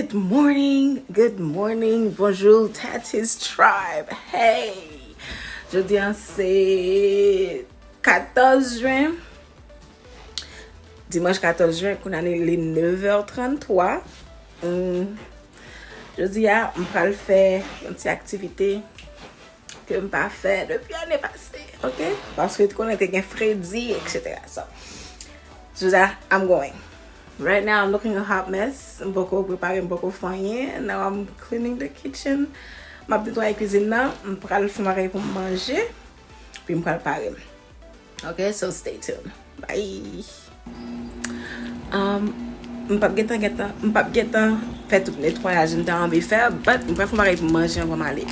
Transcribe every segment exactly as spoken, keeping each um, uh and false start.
Good morning, good morning, bonjour, Tati's Tribe. Hey! Jodi a se katòz jen. Dimanch katòz jen, kounye a li, li nev è tranntwa. Hmm. Jodi a, m pral fè yon ti aktivite ke m pa fè depi ane pase, ok? Paske ou konnen te gen fredi, et cetera. So, jodi a, I'm going. Right now, I'm looking a hot mess. M poko prepare, m poko fè anyen. Now I'm cleaning the kitchen. M ap netwaye kwizin nan. M pral fè bagay pou m manje. Pi m pral pare m. Ok, so stay tuned. Bye. Um, m p ap gentan, gentan, m p ap gentan fè tout netwayaj m ta anvi fè, but m pral fè yon bagay pou manje anvan m ale.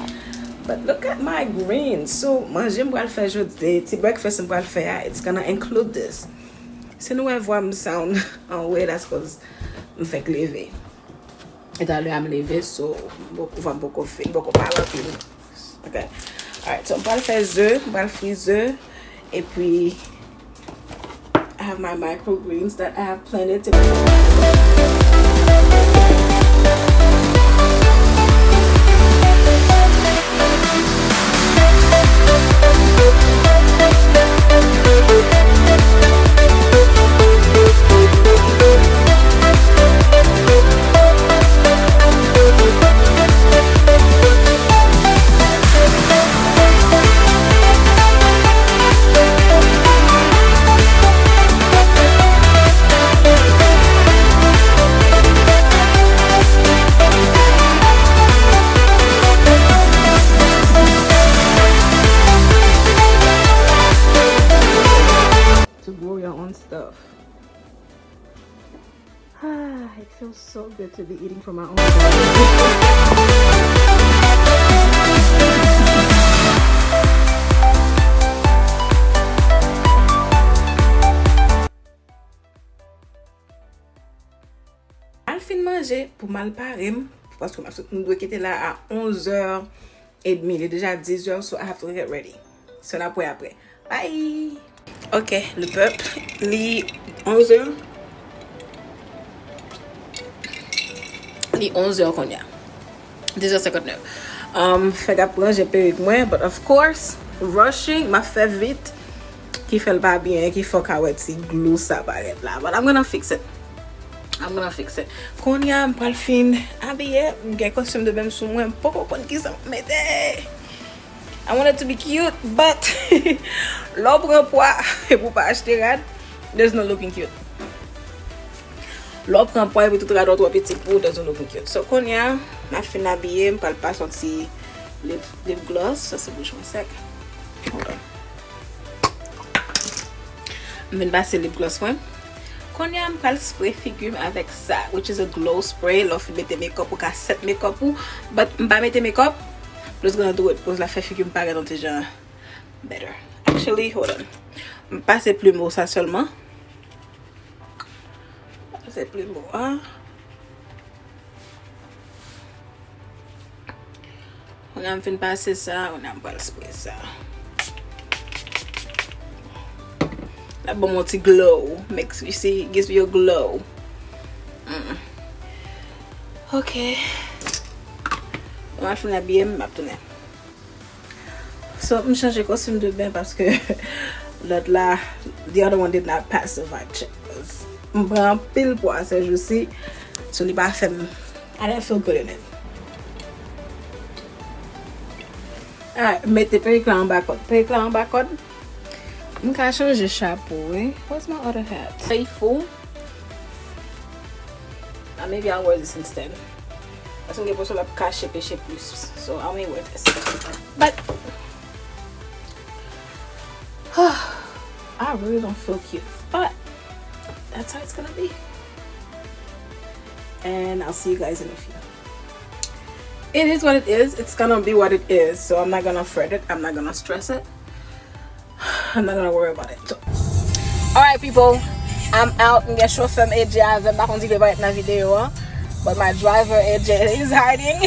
But look at my greens. So, manje m pral fè jodi, ti breakfast m pral fè a, it's gonna include this. Si nou wè vwa m sound anwe, that's 'cause m fèk leve. E talè a m leve, so, m poko, m poko fè, m poko pale anpil. Ok. Alright, so m pral fè ze, m pral fri ze, epi I have my microgreens that I have planted to to grow your own stuff. Ah, it feels so good to be eating from my own garden. Al fin manje pou m al pare m, paske m ap sot, m dwe kite la a onz è edmi, li deja diz è, so I have to get ready. So n ap wè apre. Bye! Ok, le peuple, li onz è. Li onz è kounye a. Diz è senkantnèf. Um, fèk ap ranje perik mwen, but of course, rushing, m ap fè vit, ki fè l pa byen, ki fè w ka wè ti glou sa parèt la. But I'm gonna fix it. I'm gonna fix it. Kounye a, m pral fin abiye, m gen kostim de beny sou mwen, m poko konn kisa m mete. I want it to be cute, but lè w pran pwa epi w pa achte rad, there's no looking cute. Lè w pran pwa epi tout rad ou twò piti pou ou, there's no looking cute. So, kounye a, m ap fin abiye, m pral pase yon ti lip, lip gloss. Sa se bouch mwen sèk. Hold on. M vin pase lip gloss mwen. Kounye a, m pral spray figi m avèk sa, which is a glow spray. Lè w fin mete makeup, ou ka set makeup ou. But m pa mete makeup. Just gonna do it, cause l ap fè figi m parèt yon ti jan better. Actually, hold on. M pase plumeau sa sèlman. Pase plumeau a. Kounye a m fin pase sa, kounye a m pral spray sa. L ap ban m yon ti glow. Makes, you see, gives me a glow. Mm. Ok. Lè m al fin abiye m, m ap tounen. So, m chanje kostim de beny paske lòt la, the other one did not pass the vibe check. M pran anpil pwa sèjousi, so li pa fè m, I didn't feel good in it. Alright, mete perik la anba kòd. Perik la anba kòd. M ka chanje chapo, wi. Where's my other hat? Faithful. Uh, maybe I'll wear this instead. Paske m gen enpresyon l ap kache peche plis. So, I may wear this. But, I really don't feel cute. But, that's how it's gonna be. And I'll see you guys in a few. It is what it is. It's gonna be what it is. So, I'm not gonna fret it. I'm not gonna stress it. I'm not gonna worry about it. So, alright, people. I'm out. M gen chofè m, A J, avè m. M pa konn si li parèt nan videyo an. But my driver, A J, is hiding.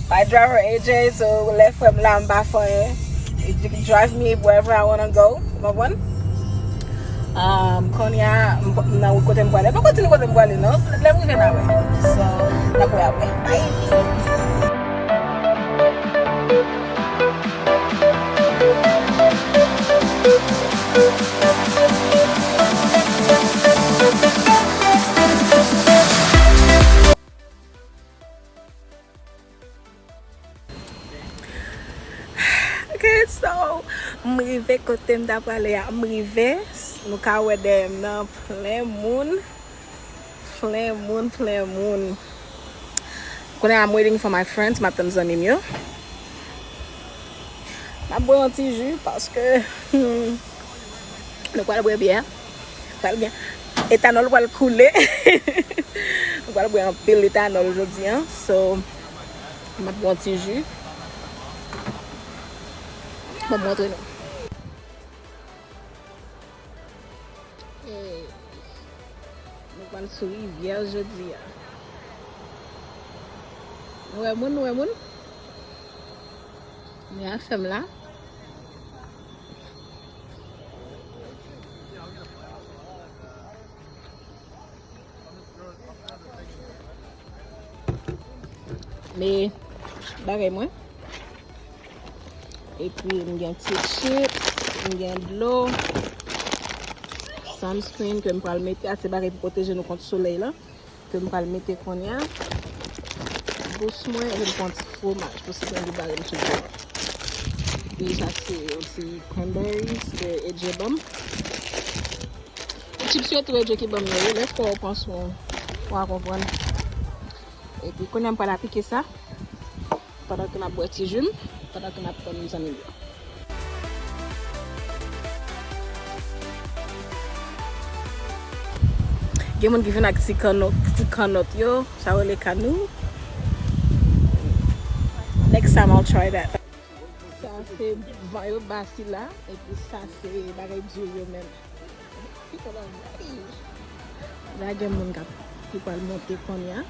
My driver, A J, so lè frè m la, m pa fè anyen. He can drive me wherever I wanna go. Ou konprann? Um, kounye a, m p- m nan wout kote m prale. M poko di nou kote m prale, non. Lè m rive, n a wè. So, n ap wè apre. Bye! Ok, so, m rive kote m ta prale a. M rive, nou ka wè dèyè m nan plen moun. Plen moun, plen moun. Kounye a, I'm waiting for my friends, m ap tann zanmi m yo. M ap bwè yon ti ji paske nou pral bwè byè. Pral gen etanòl pral koule. Nou pral bwè anpil etanòl jodi a. So, m ap bwè yon ti ji. Bon, m montre nou. Hey. Nou pral sou rivyè jodi a. Nou wè moun, nou wè moun? Men afè m la. Men bagay mwen. Epi m gen ti chips, m gen dlo, sunscreen ke m pral mete, a se bagay pou pwoteje nou kont solèy la. Ke m pral mete kounye a. Bous mwen, epi m pran ti fwomaj pou si gen debare m sou bò. Epi sa se yon ti cranberries ke Edje ban m. Chips yo tou Edje ki ban m yo, wi. Lè fò w pran swen w, w a konprann. Epi kounye a m pral aplike sa. Pandan ke n ap bwè ti ji m, pandan ke n ap tann zanmi m yo. Gen moun ki vin ak ti kannòt, ti kannòt yo, sa rele kanou. Next time I'll try that. Sa se van yo ba sila, epi sa se bagay di yo menm. People are ready. La gen moun k ap, ki pral monte kounye a.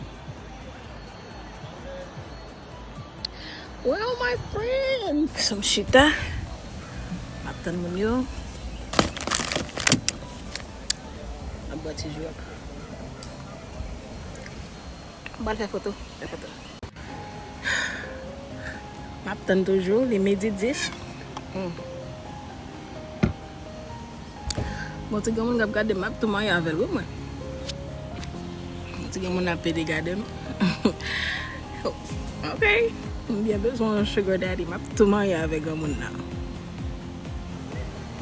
Where are my friends? So m chita. M ap tann moun yo. M ap bwè ti ji a. M pral fè foto. Fè foto. M ap tann toujou, li midi dis. Hmm. Bon, ti gen moun k ap gade m, m ap tou marye avè l, wi, mwen. Bon, ti gen moun ap pede gade m. Ok. M byen bezwen yon sugar daddy, m ap tou marye avè granmoun nan.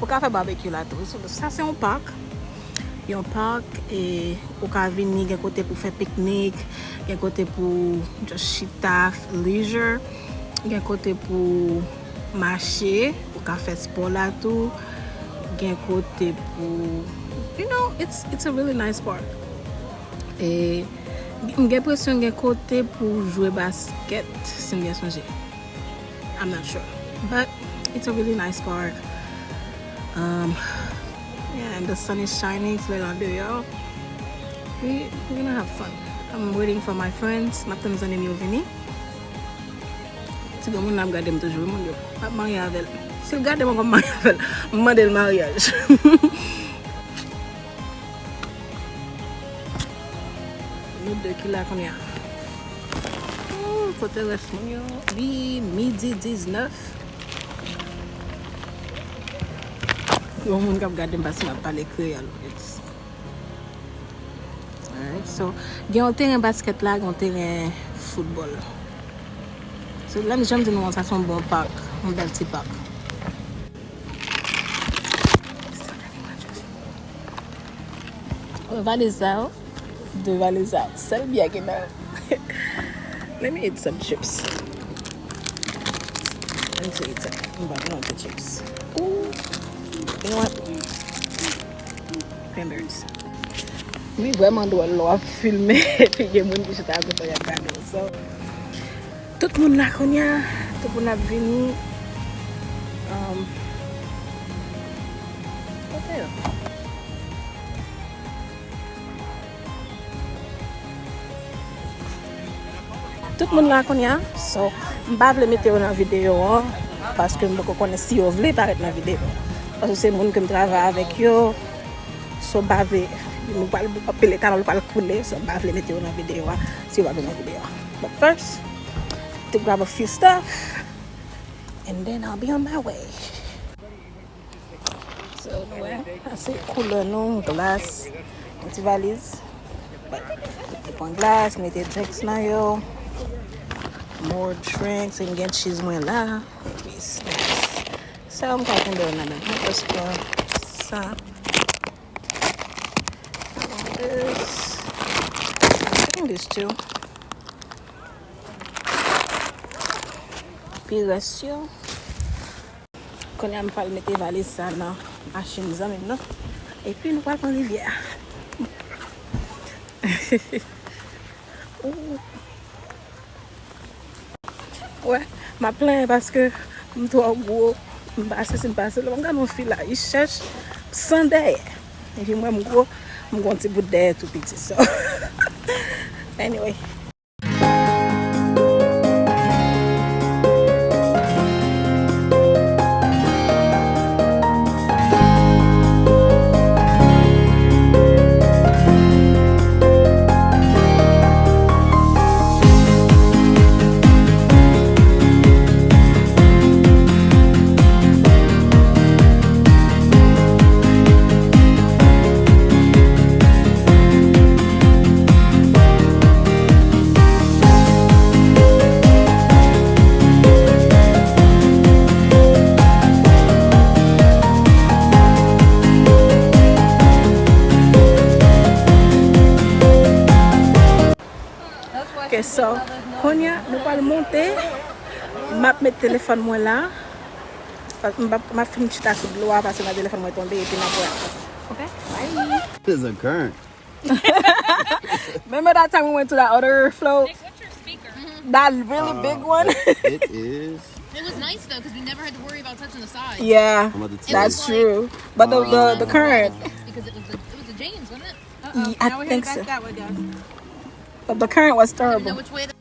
Ou ka fè barbecue la tou. Sa se yon park. Yon park, e ou ka vini, gen kote pou fè piknik, gen kote pou just chita, leisure, gen kote pou mache, ou ka fè spò la tou, gen kote pou, you know, it's, it's a really nice park. E m gen enpresyon gen kote pou jwe baskèt, si m byen sonje. I'm not sure. But it's a really nice park. Um, yeah, and the sun is shining, solèy la deyò. We, we're gonna have fun. I'm waiting for my friends. M ap tann zanmi m yo vini. Ti granmoun nan ap gade m toujou, wi, moun yo. M ap marye avè l. Si l gade m ankò, m marye avè l. M mande l maryaj. Nou de ki la kounye a. Hmm, kote rès moun yo? Li midi diznèf. Yon moun k ap gade m paske m ap pale kreyòl. It's, alright, so, gen yon teren baskèt la, gen yon teren foutbòl. So, la, jan m di nou an, sa se yon bon park, yon bèl ti park. Valiz sa yo, de valiz sa yo. Sèl byè ki nan. Let me eat some chips. Let me eat some. M pa gen anpil chips. Ooh, you know what? Cranberries. Li vrèman dwòl lè w ap filme epi gen moun ki chita akote w y ap gade w. So, tout moun la kounye a, tout moun ap vini. Um, kote yo? Tout moun la kounye a, so, m pa vle mete yo nan videyo an, paske m poko konnen si yo vle parèt nan videyo. Paske se moun ke m travay avèk yo, So m pa vle, nou pral, pile etanòl pral koule, so m pa vle mete yo nan videyo a si yo pa vin nan videyo a. But first, to grab a few stuff, and then I'll be on my way. So, nou wè, sa se koulè nou, glas, yon ti valiz. Mete pran glas, mete drinks nan yo. More drinks, and gen cheese mwen la. Epi snacks. Sa yo m ka kenbe yo nan men. Mwen just pran sa. I want this. I think this too. Epi rès yo. Kounye a m pral mete valiz sa nan machin zanmi m nan. Epi nou pral pran rivyè a. Ooh. Wè, m ap plenyen paske m twò gwo. M pa sesi, m pa sela. M gade yon fi la, li chèch san dèyè. Epi mwen m gwo, m gon ti bout dèyè tou piti. So, anyway. Ok, so, kounye a, nou pral monte. M ap met telefòn mwen la. Pa-, m ap, m ap fin chita sou dlo a, paske nan telefòn mwen tonbe, epi n ap wè apre. Ok? Bye. There's a current. Remember that time we went to that other float? Nick, what's your speaker? That really big one? It is. It was nice though, because we never had to worry about touching the side. Yeah, that's true. But the, the, the current. Because it was the, it was the James, wasn't it? Uh-oh. I think so. But the current was terrible. Which way the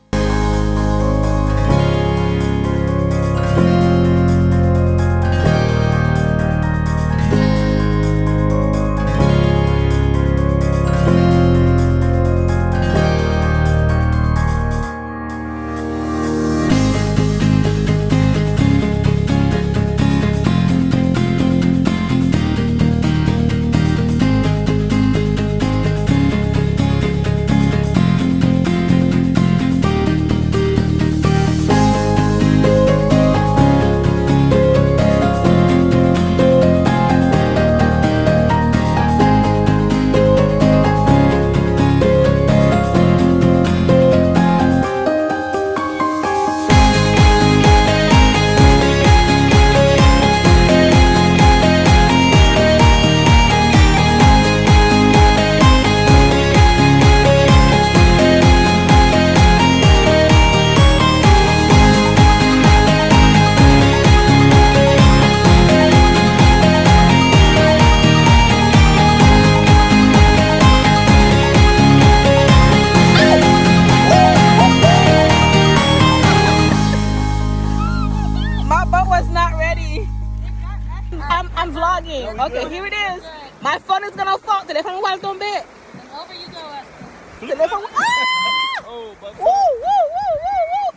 My boat was not ready. I'm, I'm vlogging. Okay, here it is. My phone is gonna fall. Telefòn mwen pral tonbe. Telefòn mwen. Ah! Woo, woo, woo, woo, woo.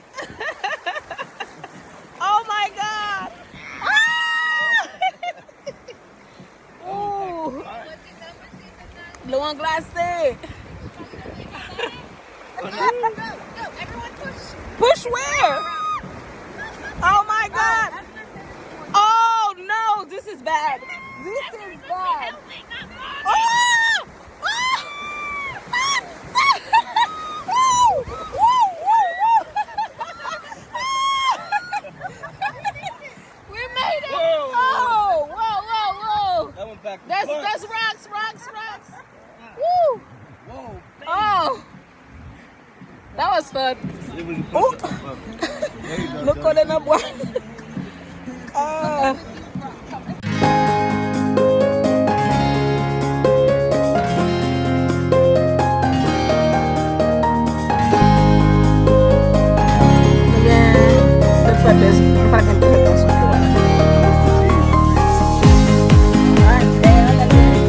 Oh my God. Ah! Ooh. Dlo an glase. Push where? Oh my God. Oh no, this is bad. This is bad. Oh! We made it! Whoa! Oh, whoa, whoa, whoa! That went back to front. There's, there's rocks, rocks, rocks! Woo! Whoa! Oh! That was fun. It was a fun trip. Nou kole nan bwa. Ah. Gen de fwa de, nou pa gen de fwa de sou dlo a. Alright, there, look at this.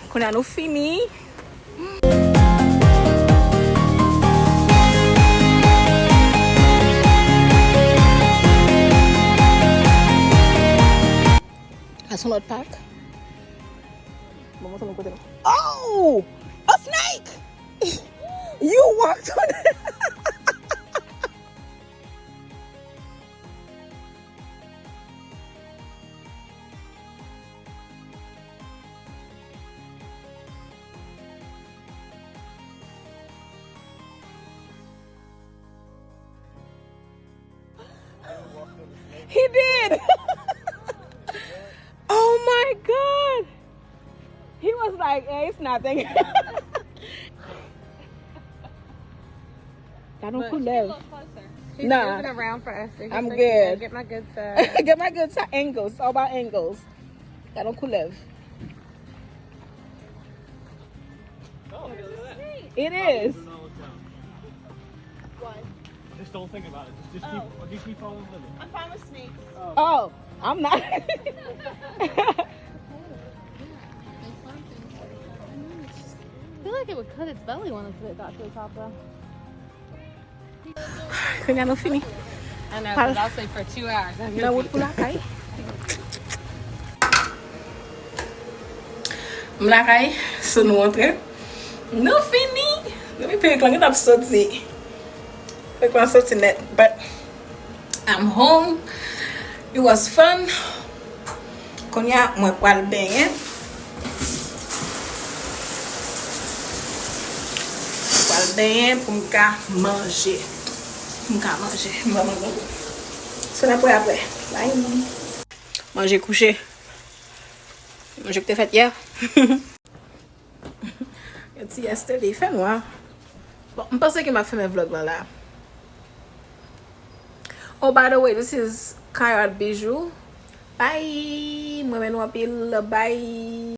Kounye a nou fini. Sa se yon lòt pak. Bon, montre nou kote nou. Oh! A snake! You walked on it! He did. Oh my God. He was like, "Hey, it's nothing." Gad yon koulèv. Nah, I'm good. Get my good side. Get my good side angles. All about angles. Gad yon koulèv. It is. Just don't think about it. Just, just keep, just keep following the limit. I'm fine with snakes. Oh, I'm not. I feel like it would cut its belly once it got to the top, though. Kounye a nou fini. I know, 'cause I'll stay for two hours. Nan wout pou lakay. M lakay, so nou antre. Nou fini. Depi perik lan gentan ap soti. Perik lan soti nèt. But I'm home. It was fun. Kounye a, mwen pral benyen. Pral benyen pou m ka manje. Pou m ka manje. M va manje. So n ap wè apre. Bye. Manje kouche. Manje ki te fèt yè. Yon ti yesterday, fè nwa. Bon, m panse ke m ap fèmen vlog lan la. Oh, by the way, this is Kayot Bijou. Bye! M renmen nou anpil. Bye!